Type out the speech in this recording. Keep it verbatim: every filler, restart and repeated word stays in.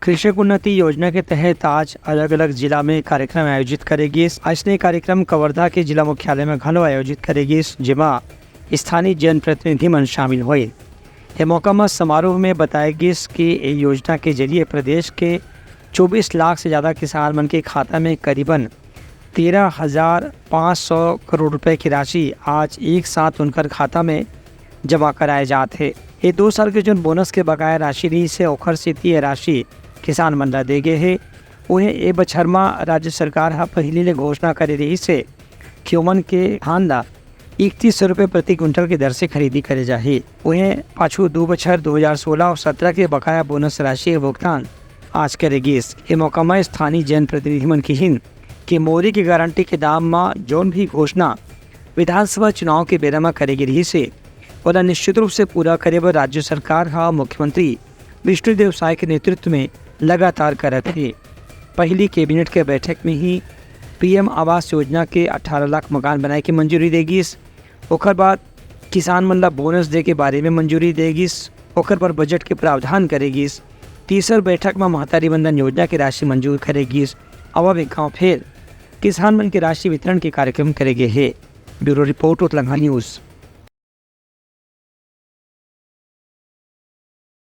कृषक उन्नति योजना के तहत आज अलग-अलग जिला में कार्यक्रम आयोजित करे गिस। अइसने कार्यक्रम कवर्धा के जिला मुख्यालय में घलो आयोजित करे गिस, जेमा स्थानीय जनप्रतिनिधि मन शामिल होए। ए मौका म समारोह में बताए गिस कि ए योजना के जरिए प्रदेश के चौबीस लाख से ज्यादा किसान मन के खाता में करीबन तेरह हजार पाँच सौ करोड़ रुपए की राशि आज एक साथ उनकर खाता में जमा कराए जात हे। ये दो साल के जोन बोनस के बकाया राशि रहिस हे, ओखर सेती ये राशि किसान मन ला दे गे हे। उहें, ए बछर म राज्य सरकार ह पहिली ले घोषणा करे रहिस हे कि ओमन के धान ला इकतीस सौ रुपए प्रति क्विंटल के दर से खरीदी करे जाही। उहें, पाछू दू बछर दो हजार सोलह और सत्रह के बकाया बोनस राशि के भुगतान आज करे गिस। ए मौका म स्थानीय जनप्रतिनिधि मन किहिन कि मोरी के गारंटी के दाम म जोन भी घोषणा विधानसभा चुनाव के बेरा म करे गे रिहिस हे, ओला निश्चित रूप से पूरा करे बर राज्य सरकार ह मुख्यमंत्री विष्णुदेव साय के नेतृत्व में लगातार करत हे। पहिली कैबिनेट के बैठक में ही पीएम आवास योजना के अठारह लाख मकान बनाए के मंजूरी दे गिस। ओकर बाद किसान मन ला बोनस दे के बारे में मंजूरी दे गिस। ओकर बर बजट के प्रावधान करे गिस। तीसर बैठक म महतारी वंदन योजना के राशि मंजूर करे गिस। अब, अब एक घाव फेर किसान मन के राशि वितरण के कार्यक्रम करे गे हे। ब्यूरो रिपोर्ट, उतलंघा न्यूज।